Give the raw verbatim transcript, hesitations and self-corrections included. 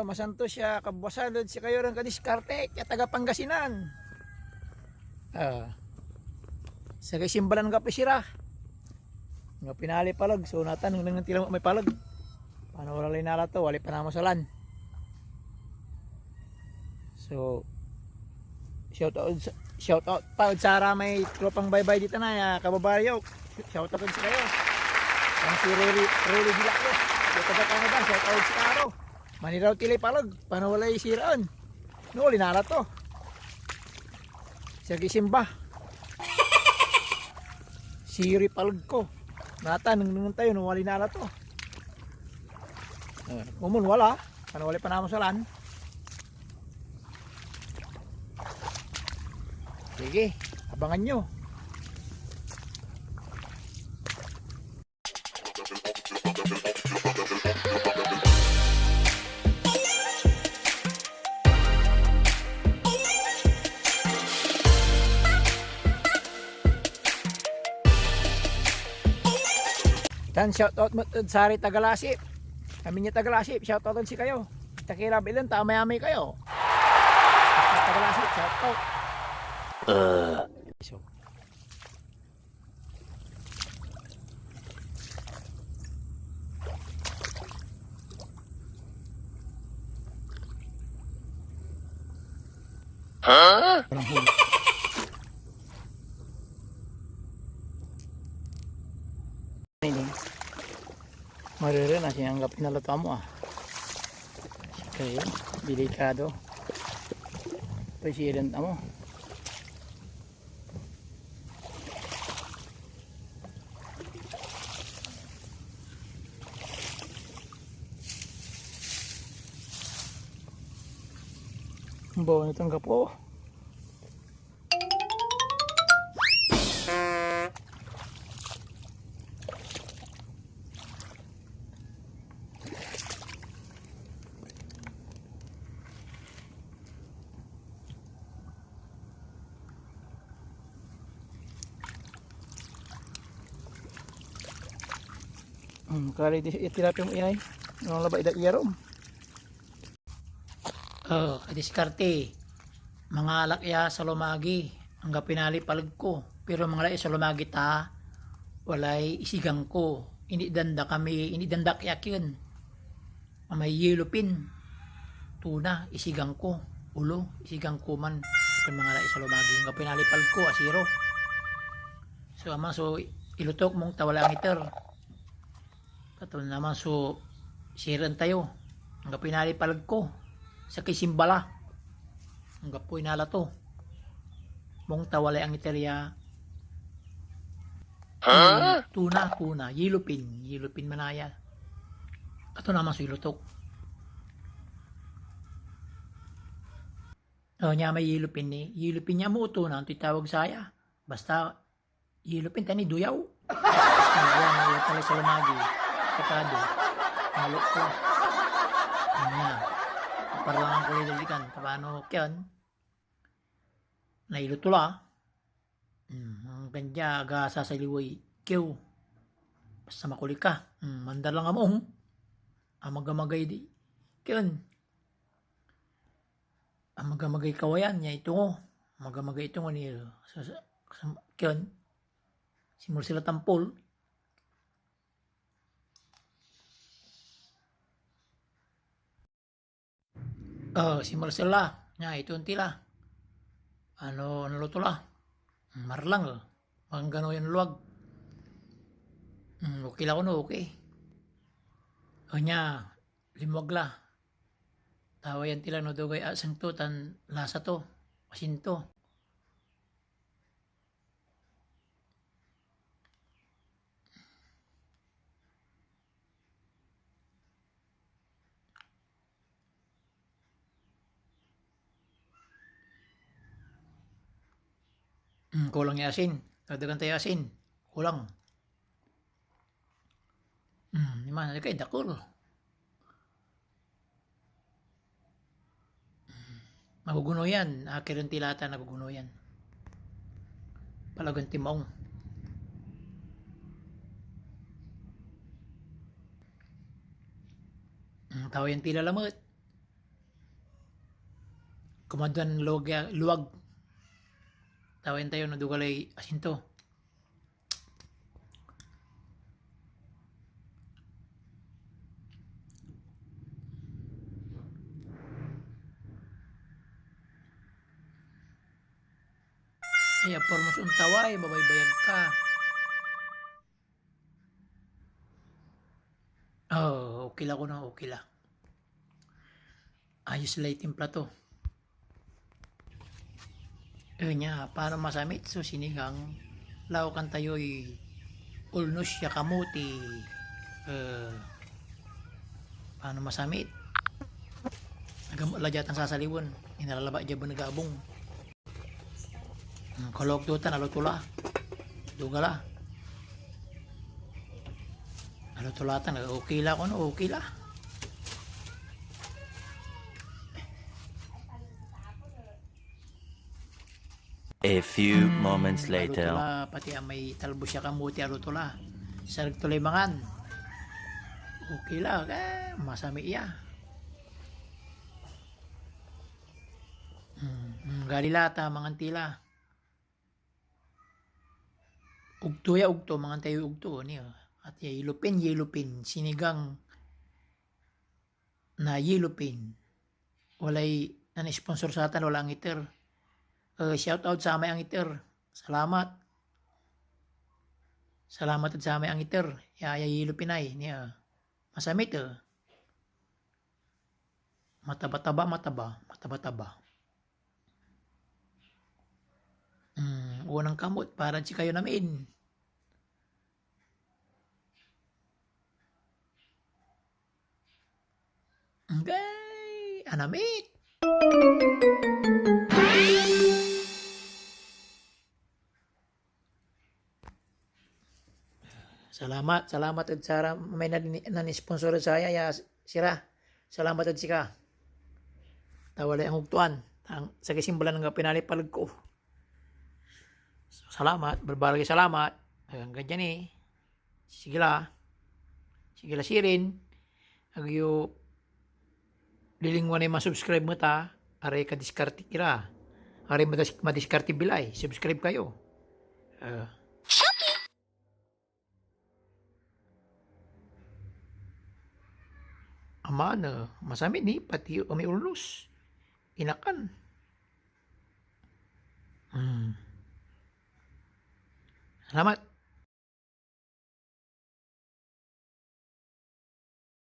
Masantos ya kabuasan ed sikayo ran kadiskarte ya taga Pangasinan. Ah, sakey simbalan anggapoy sira. Anggapoy nalay paleg, so natan, nengnengen ti lamet may paleg. Pano wala lay nala to, walay panamasalan. So, shout out, shout out pa ed saramay tropang baybay ditan aya, kababayo. Shout out ed sikayo. Ang si Rolly, Rolly Dilacos. Yung taga Canada, shout out si Caro. Maniraw ti lay paleg, pano walay siraan. No, linala to. Sige, simba. Siri paleg ko. Natan, nengnengen tayo, no, walay nala to. Eh, komon wala. Pano walay panamasalan. Sige, abangan nyo. Tan shout out met ed saray taga Lasip. Amin ya taga Lasip, shout out ed sikayo. Takila bilen ta amay-amay kayo. Basta taga Lasip, shout out. So, Marere na siya anggap na luto mo, ah. Kayo, delikado. President mo. Ang bawa nitong gapo. Hmm, kari di, itilapia mo iyay. Ano labay da iyarom? Oh, kadiskarte. Mangalak ya salomagi. Anggapoy nalay paleg ko. Pero mangalak ya salomagi ta walay isigang ko. Inidan da kami, inidan da ak ya kien. Amay yellow fin. Tuna, isigang ko. Ulo, isigang ko man. Anggapoy mangalak ya salomagi. Anggapoy nalay paleg ko, asiro. So, ama, so, ilutok mong ta walay angiter. Katon naman so siraan tayo. Anggapoy nalay paleg ko. Sakey simbala. Anggapoy nala to. Mong ta walay angiter ya. Huh? Tuna, tuna. Yellow fin. Yellow fin manaya. Katon naman so ilutok. Oh, nia may yellow fin ni. Yellow fin ya mo, tuna. Antoy tawag saya? Basta Yellow fin, tan ni duyaw. Ayan, ayan, ayan pala sa lumagi. Pekado. Nalok ko. Ayan na. Parlangan ko lay dalikan. Paano, kyan? Nailuto la. Hmm, ang ganda, aga sasaliway. Kiw. Basta makuli ka. Hmm, mandar lang among. Amagamagay di. Kyan? Amagamagay kawayan, ya itungo. Amagamagay itungo ni, sa, sa, sa, kyan? Si Marcela Tampol. Oh, si Marcela. Nia, ito ang tila. Ano, ano luto la? Marlang, oh. Manggano yan luwag. Hmm, okay la kuno, okay. O nia, limuag la. Tawayan ti la no dugay aseng to tan lasa to, asin to. Hmm, kulang ya asin. Dagdagan tayo asin. Kulang. Hmm, lima na kay dakol. Maguguno yan. Akiren ti lata, naguguno yan. Palagan ti maong. Hmm, tawayan ti la lamet. Kumaduan luwag ya, luwag. Tawayan tayo no duga lay asin to. Ay, apormos ontaway, babaybayag ka. Oh, okay la kono, okay la. Ayos lay timpla to. Eh, nia, pano masamit so sinigang? Laokan tayoy ulnos ya kamote. Eh, pano masamit? Nagamot la dia tan sasaliwen. Inala labat dia beneg a abung. Hmm, kalok to tan, alo to la. Duga la. Alo to la tan, okay la kono, okay la. A few moments Alo to later. La, pati amay talbos ya kamote, alo to la. Sarag to lay mangan. Okay la, eh, masamit ya. Hmm, hmm, gali la ta, mangan ti la. Ugto ya ugto, mangan tayo ugto, ni, oh. At ya yellowfin, yellowfin, sinigang na yellowfin. Walay nan-sponsor satan, wala angiter. Eh, shout out samay angiter. Salamat. Salamat ed samay angiter. Ya, ya yellowfin ay, ni, ah. Masamit, eh. Mataba-taba, mataba, mataba-taba. Hmm, unang kamot para sikayon amin. Agay, anamit. Salamat, salamat ed sara may nan-, nan-sponsor ed saya, ya sira. Salamat ed sika. Ta walay angugtoan. Ang, sakey simbalan nga pinalipaleg ko. So, salamat, balbaleg salamat. Hanggan diyan eh. Sige la. Sige la sirin. Agyo lilingwanay mansubscribe met, ah. Aray kadiskarte ira. Aray madis-, madiskarte bilay. Subscribe kayo. Ah. Aman, ah, masamit ni, pati amay ulnos. Inakan. Hmm. Salamat.